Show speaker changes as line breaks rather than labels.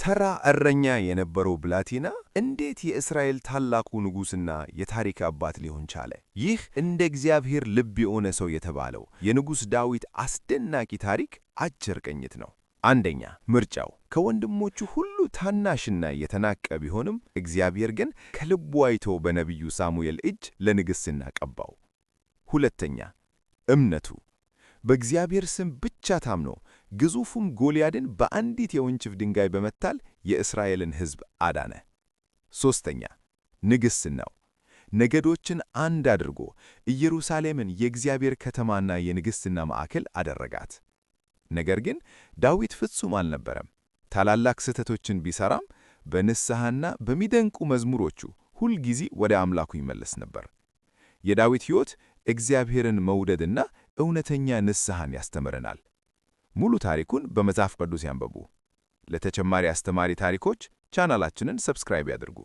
ተራ እረኛ የነበረው ብላቴና እንዴት የእስራኤል ታላቁ ንጉሥና የታሪክ አባት ሊሆን ቻለ? ይህ እንደ እግዚአብሔር ልብ የሆነ ሰው የተባለው የንጉሥ ዳዊት አስደናቂ ታሪክ አጭር ቅኝት ነው። አንደኛ፣ ምርጫው። ከወንድሞቹ ሁሉ ታናሽና የተናቀ ቢሆንም እግዚአብሔር ግን ከልቡ አይቶ በነቢዩ ሳሙኤል እጅ ለንግሥና ቀባው። ሁለተኛ፣ እምነቱ። በእግዚአብሔር ስም ብቻ ታምኖ ግዙፉን ጎልያድን በአንዲት የወንጭፍ ድንጋይ በመጣል የእስራኤልን ሕዝብ አዳነ። ሦስተኛ፣ ንግሥናው። ነገዶችን አንድ አድርጎ ኢየሩሳሌምን የእግዚአብሔር ከተማና የንግሥና ማዕከል አደረጋት። ነገር ግን ዳዊት ፍጹም አልነበረም። ታላላቅ ስህተቶችን ቢሠራም በንስሐና በሚደንቁ መዝሙሮቹ ሁልጊዜ ወደ አምላኩ ይመለስ ነበር። የዳዊት ሕይወት እግዚአብሔርን መውደድና እውነተኛ ንስሐን ያስተምረናል። ሙሉ ታሪኩን በመጽሐፍ ቅዱስ ያንብቡ። ለተጨማሪ አስተማሪ ታሪኮች ቻናላችንን subscribe ያድርጉ።